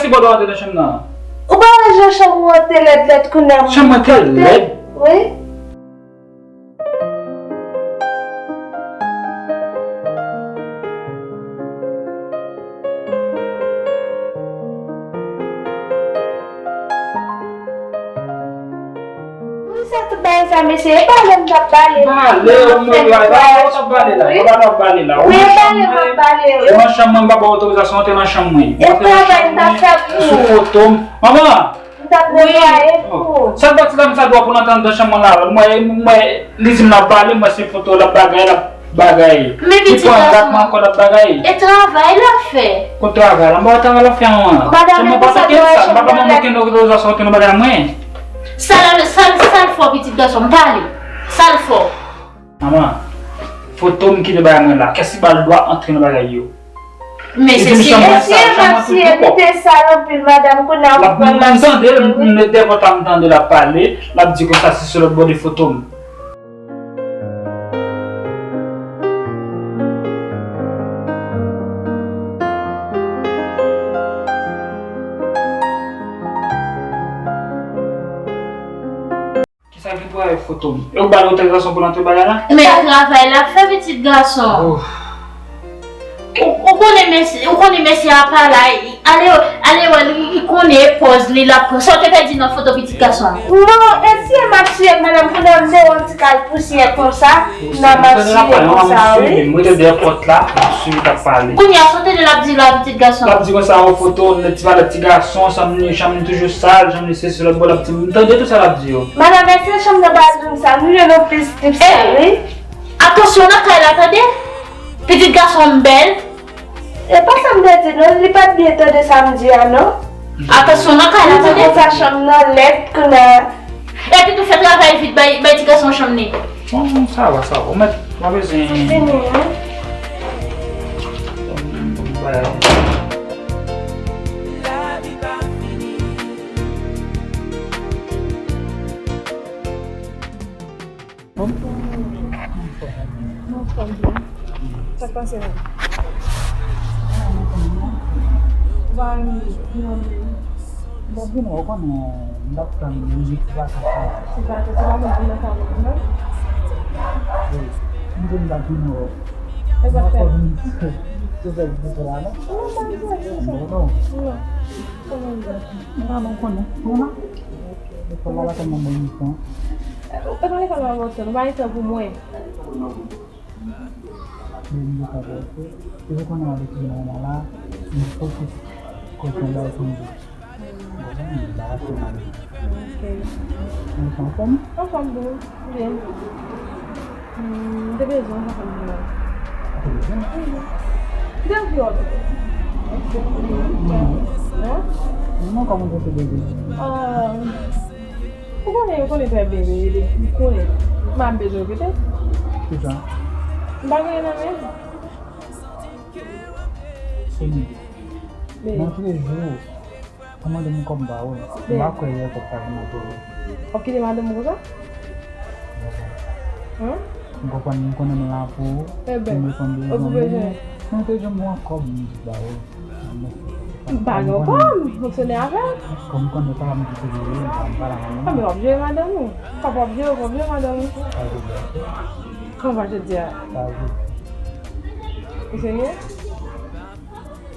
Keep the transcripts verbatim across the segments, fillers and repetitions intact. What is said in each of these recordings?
Ki bò w antre nan chanm nan? Ou pa wè jan chanm ou an te lèd lèd kounye a? Chanm mwen te lèd? Wi. Wi, sa tout bagay sa, mesye, e pale m t ap pale. Pale, ou mwen la, e pa ou t ap pale la, e pa ou t ap pale la. Wi, e pale m ap pale, wi. Ou nan chanm mwen, m pa ba w otorizasyon antre nan chanm mwen. E travay m t ap fè pou ou. Sou foto m. Manman! M t ap netwaye pou ou. Sa l pati la, m sa dwa pou l antre anndan chanm mwen la. Mwen, mwen, li di m l ap pale, mwen se foto l ap bagay, l ap bagay. Men pitit gason mwen ankò l ap bagay. E travay l ap fè. Kot travay la? M pa wè travay l ap fè an. Madanm, chanm mwen pa fè sa, m pa ba manman okenn otorizasyon, okenn bagay mwen. Sa l, sa l, sa l fè w, pitit gason m, pale. Sa l fè w? Manman, foto m ki te bay mwen la, kès ki ba l dwa antre nan bagay yo? Men se si mesye, mesye, li te sal anpil, madanm, kounye a ou pran masisi, m tande l, m mete dèyè pòt la, m tande l ap pale, l ap di konsa si se lòt bò de foto m. Kisa ki pou avèk foto m? E ou ba l otorizasyon pou l antre bagay la? Men travay l ap fè, pitit gason. Ou, ou konnen mesye, ou konnen mesye a pa la, ale, ale wè l, li konnen e pòz li l ap pran. Sa w te pèdi nan foto, pitit gason? Non, e si e m ap siye, madanm, kounye a m te wè w ti kal pousyè konsa, nan m ap siye konsa, wi. Mwen te dèyè pòt la, m ap swiv, t ap pale. Kounye a, sa w tande l ap di la, pitit gason? L ap di konsa, o foto, nèg ti valè ti gason, chanm li, chanm li toujou sal, chanm li sesi, lòt bò, l ap di, m tande tout sa l ap di yo. Madanm, èske chanm nan pa dous sa? Nou jwenn yon plis tip sa, wi. Atansyon nan kay la, tande? Pitit gason m bèl. E pa sa m te di, non, li pa t byen tande sa m di a, non. Atansyon nan kay la, tande? Li di konsa chanm nan lèd, kounye a. Epi tou fè travay vit, bay, bay ti gason chanm li. Bon, sa va, sa va. Ou mèt, pa bezwen. Fini, wi. Bay. Anfòm? Anfòm byen. Sa k pase la? Ou pa renmen vin wè m? M t ap vin wè w, ou konnen, m t ap tann mizik ti vakans la. Ti vakans, ou pa konn vin nan kay mwen, non? Wi. M di m t ap vin wè w. E sa k fè? M pa konn se, se fè l di la, non? Non, m pa vin wè w, se sa. Non, non. Non. Kòman w ye? M pa non konnen. Non, non. Lekòl la pa tèlman bon non. E pa lekòl la pa bon, ou pa gen tan pou mwen. Men m gen tan pou ou. E ou konnen avèk ki mwen la, m fokis kote yon bagay pou m di. Ou konprann? M pa ka fè mal. Ok. Ou anfòm? Anfòm, bro. Byen. Hmm, m te bezwen w, sa fè m vin la. Ou te bezwen m? Mhm. M te anvi wè w. Non? Non, kòman w te bezwen? Ah, ou konnen, ou konnen trè byen, bebe, ou konnen. M pa bezwen w, petèt. Kisa? M pa gen anyen nan men m. Soni. Men. Nan tou lè jou, Ou mande m kòb m pa wè. M pa kwè yè kòb sa vin ap wè. W ap kite madanm ou konsa? Hein? M konprann, m konnen m la pou ou. Eben, m reponn bezwen ou. Mwen te janm wè kòb m di ba ou. M pa gen kòb, m fonksyone avè l. Kòm m konnen pa m ki te vini, m pa, m pa la manman. Ah, men w ap jere madanm ou. Kòb w ap jere, w ap jere madanm ou. Pa vre. Kòman w pa jere a? Pa vre. Ou serye?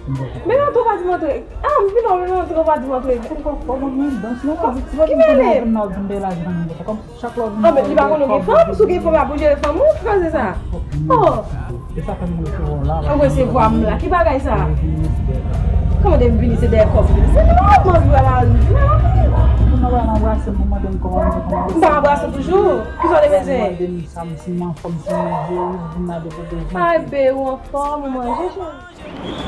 Men nan twò pa di m antre. Ah, m vin wè w, men nan twò pa di m antre. Ki mele? Ah, men li pa konn ou gen fanm, si w gen fanm, y ap pou jere fanm ou, ki koze sa? Oh! Anmwey, se vwa m la, ki bagay sa? Kòman de m vini, se dèyè kò m vini? Se nòmal, vwa m la. M pa anbrase w toujou. Kisa w te bezwen? Ay, be, ou anfòm, ou manje, cheri?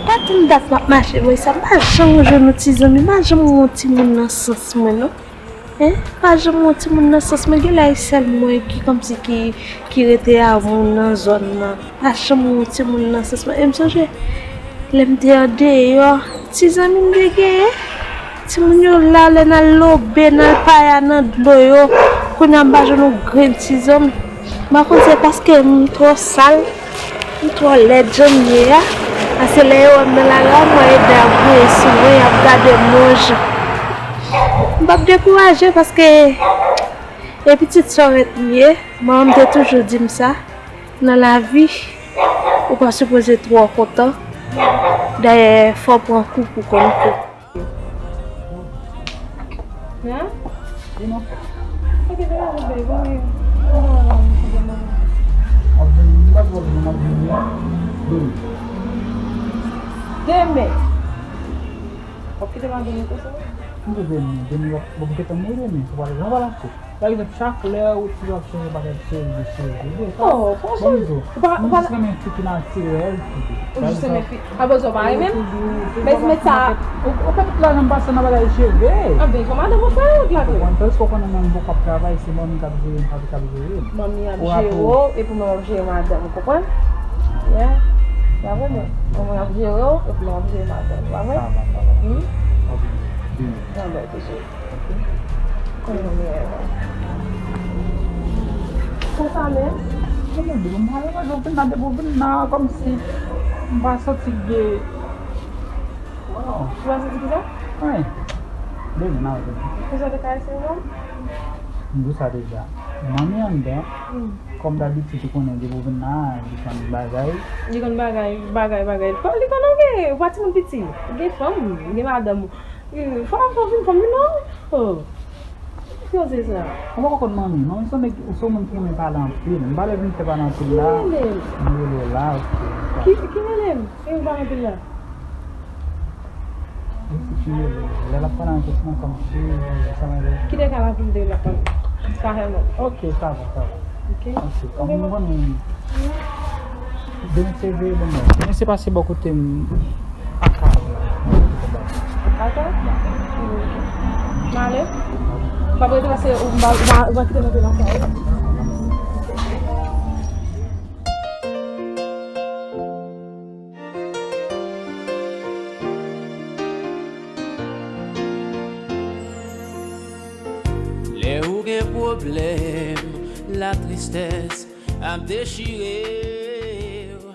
Pa gen dat m ap mache, mwen sa, m pa janm wè jwenn yon ti zanmi, m pa janm wè yon timoun nan sans mwen, non. Hein? Pa janm wè yon timoun nan sans mwen, genlè e sèl mwen ki kòmsi ki, ki rete a moun nan zòn nan. Pa janm wè yon timoun nan sans mwen. E m sonje, lè m te andeyò, ti zanmi m te genyen. Timoun yo la, lè n al lobe, n al paya nan dlo yo, kounye a m pa jwenn yon grenn ti zanmi. M pa konn se paske m twò sal, m twò lèd jan m ye a. Paske lè yo wè m nan lari a, m wè yo ede ap voye sou mwen, y ap gade m yon jan. M p ap dekouraje paske e pitit sòrèt m ye. Manman m te toujou di m sa. Nan lavi, ou pa sipoze twò kontan. Dayè, fò w pran kou pou w konn kou. Hein? Vini. Ok, se pa vre, vini. Vini, vini, vini. Demen. W ap kite m a demen konsa? M te demen, demen w ap, w ap gentan mouri demen, se pa lè w ap achte. Pa egzanp, chak lè ou ti ap chanje bagay cheve, cheve, cheve. Oh, franchman, ou pa, ou pa jis renmen fi ki natirèl, fi. Ou jis renmen fi. Apre sa, ou pa renmen m? Men, men sa, ou, ou fè tout lajan m pase nan bagay cheve. Anben, fò madanm ou fè l la. Ou konprann? Tandis ke ou konnen mwen m poko ap travay, se manmi k ap jere m, papi k ap jere m. Manmi ap jere w, epi manmi ap jere madanm, ou konprann? Yeah. Pa vre, men. Manmi ap jere w, epi manmi ap jere madanm, pa vre? Sa va, sa va. Hmm? Ok. Vini. Anben, ok, cheri. Konnen nou meyè non. Konsa menm? Mwen di, mwen pale mwen, ou vin la, depi ou vin la, kòmsi m pa santi gen. Ou pa santi kisa? Wi. Demen, n a wè demen. Kisa te ka eseye non? M di sa deja. Manmi anndan, kòm dabitid, ou konnen depi ou vin la, li konn bagay. Li konn bagay, bagay, bagay. Li konn, li konn, ok, ou pa timoun piti. Ou gen fanm, ou gen madanm ou. Wi, fò, fò vin fanmi non. Oh. Ki koze sa? Ou poko konn manmi. Manmi se yon nèg, se yon moun ki renmen pale anpil. M pa vle vin fè pale anpil la. Ki rele l? M rele w la, ok. Ki, ki rele m? E ou pale anpil la? Wi, se ki rele l. Lè l ap pale anpil, se nan kòm si, sa mande. Ki dekal anpil de l ap pale? Sa fè non. Ok, sa va, sa va. Ok. Ok, kòm nou konnen. Demen se veye demen. Demen se pase bò kote m ak Carl. Ak Carl? M ale. M ap rete pase ou m va, ou va, ou va kite m antre nan kay. Lè ou gen pwoblèm, latristès ap dechire w.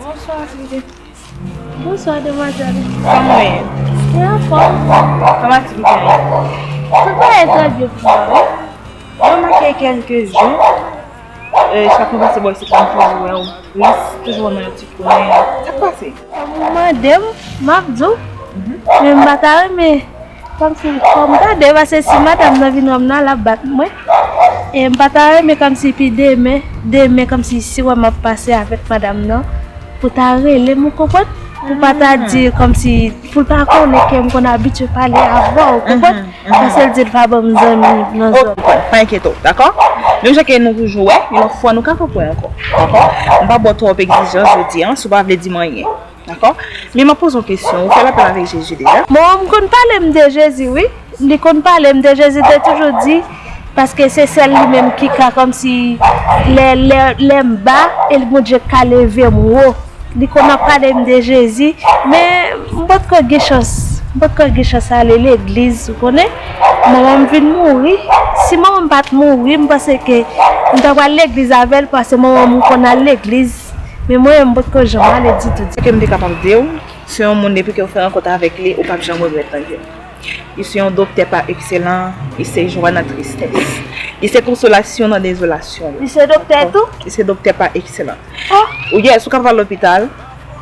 Bonswa, Titi. Bonswa, demwazèl. Kòman w ye? Mwen anfòm. Kòman aktivite a ye? Tout bagay trè byen pou mwen, wi. Mwen manke kèlke jou. E, chak mwen pase bò isit la, m toujou wè w. Plis, toujou wè m nan yon ti kwen. Sa k pase? Kòm ou mande m, m ap di w. Mhm. Men m pa ta renmen, kòmsi, fò m gade, paske si madanm nan vin wè m nan, l ap bat mwen. E m pa ta renmen kòmsi pi demen, demen kòmsi si w wè m ap pase avèk madanm nan, pou ta rele m, ou konprann? Pou pa ta di kòmsi, pou l pa konnen ke m konn abitye pale avè w, ou konprann? Mhm. Paske l di l pa ban m zanmi nan zòn. Ok, pa enkyete w, dakò? Menm jan ke nou toujou wè, yon lòt fwa nou ka pran pwen ankò, dakò? M pa ba w twòp egzijans jodi a, si w pa vle di m anyen, dakò? Men m ap poze w kesyon, ou fè lapèl avèk Jezi deja? Bon, m konn pale m de Jezi, wi. Li konn pale m de Jezi, te toujou di, paske se sèl li menm ki ka kòmsi lè, lè, lè m ba, e Bondye ka leve m wo. Li konn ap pale m de Jezi, men m potko gen chans, m potko gen chans ale legliz, ou konnen. Manman m vin mouri. Si manman m pa t mouri, m panse ke m ta pral legliz avè l, paske manman m konn al legliz. Men mwen, m potko janm ale ditou, ditou. Sa ke m te kapab di w, se yon moun depi ke w fè rankont avèk li, ou p ap janm regrèt nan vi w. Li se yon doktè pa ekselan, li se jwa nan tristès. Li se konsolasyon nan dezolasyon yo. Li se doktè tou? Li se doktè pa ekselan. Oh! Ou, yes, ou ka pral lopital,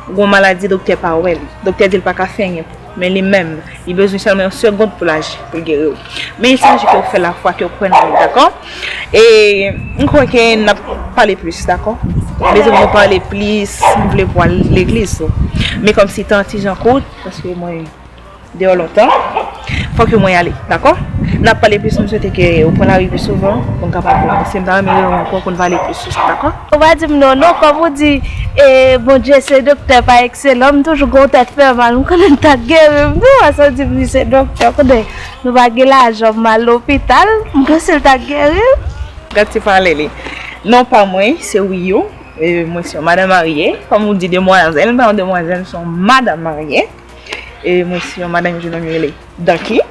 ou gon maladi, doktè pa wè li. Doktè di l pa ka fè anyen pou ou. Men li menm, li bezwen sèlman yon segond pou l aji, pou l geri w. Men il s'agit ke w fè lafwa, ke w kwè nan li, dakò? E m kwè ke n ap pale plis, dakò? M bezwen nou pale plis, m vle pou w al legliz tou. Men kòmsi tan an ti jan kout, paske mwen deyò lontan. Fòk mwen ale, dakò? N ap pale plis, m swete ke ou pran lari pi souvan, pou n kapab, si m ta renmen rele w ankò pou n pale plis sou sa, dakò? Ou pa di m non, non, kòm ou di, e, Bondye se doktè pa ekselan, m toujou gon tèt fè mal, m konnen l ta geri m tou, paske w di m li se doktè, konnen nou pa gen lajan, m al lopital, m panse l ta geri m. Gad ti pale li. Non pa mwen, se Wiyou. E, mwen se yon madanm marye. Kòm ou di demwazèl, m pa yon demwazèl, m se yon madanm marye. E mwen se yon madanm ki non li rele Danki.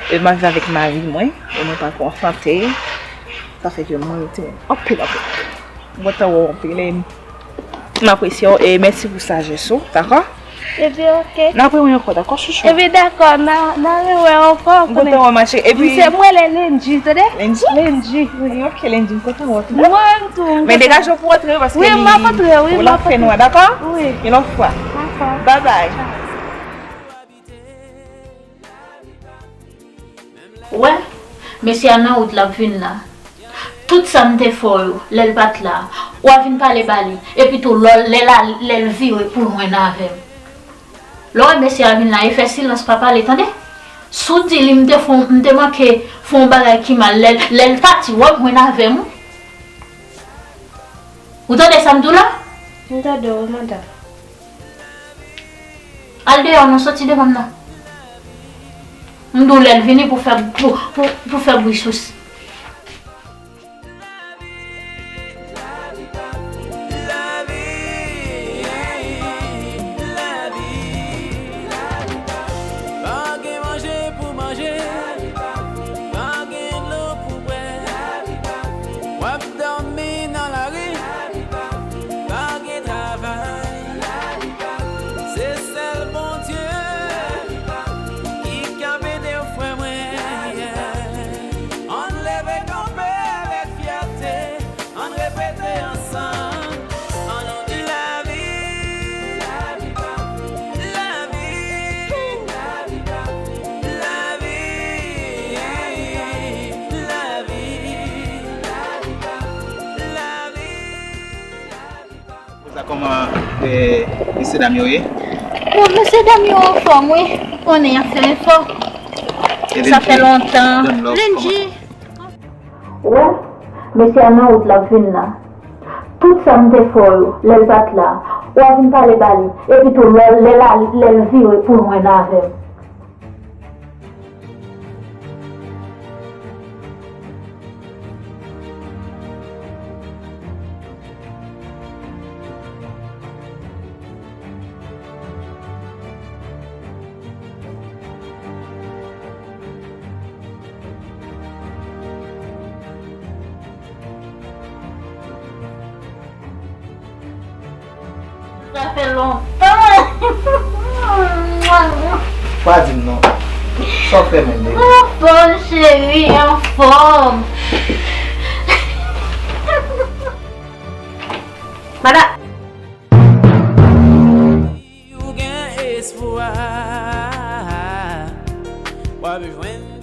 E m ap viv avèk mari mwen. E mwen pa ko anfante. Sa fè ke mwen rete anpil, anpil. Mwen kontan wè w anpil. E M apresye w e mèsi pou sajès ou, dakò? Epi, oke. N a rewè ankò, dakò, chouchou? Epi, dakò, n a, n a rewè ankò. M kontan wè w, ma chérie. Epi, m se, m rele Lendji, tande? Lendji? Lendji. Wi, oke, Lendji, m kontan wè w tou. Mwen tou, m kontan. Men degaje w pou w antre, paske li, wi, m ap antre, wi, w ap fè nwa, dakò? Wi. Yon lòt fwa. Dakò. Bye bye. Ou wè, mesye a nan wout l ap vin la. Tout sa m te fè w yo, lè l pa t la, w a vin pale ba li. Epi tou, lè, lè l al-, lè l vire pou l jwenn avè m. Lè w wè mesye a vin la, e fè silans, pa pale, tande? Si w di li m te fè w, m te manke fè w yon bagay ki mal, lè, lè l pati, w ap jwenn avè m, wi. Ou tande sa m di w la? M tande w, wi, madanm. Al deyò non, soti devan m nan. M di w lè l vini pou fè, pou, pou, pou fè bri sou s-. Pa gen manje pou manje, pa gen dlo pou bwè. W ap dòmi nan lari, pa gen travay. Se sèl Bondye ki ka ede w, frè mwen. Ann leve kanpe avèk fyète, ann repete ansanm. Ann di lavi, lavi, lavi, lavi, lavi, lavi. Sa kòman, eh, mesye dam yo ye? Bon, mesye dam yo anfòm, wi. Ou konnen y ap fè efò. Sa fè lontan. Lendji. Wè, mesye a nan wout l ap vin la. Tout sa m te fè w yo, lè l pa t la, w a vin pale ba li. Epi tou, lè, lè l al-, lè l vire pou l jwenn avè m. Sa fè lontan. Pa di m non. Sa w fè menm, baby? Anfòm, cheri, anfòm. Madam. Si w gen espwa, w ap jwenn.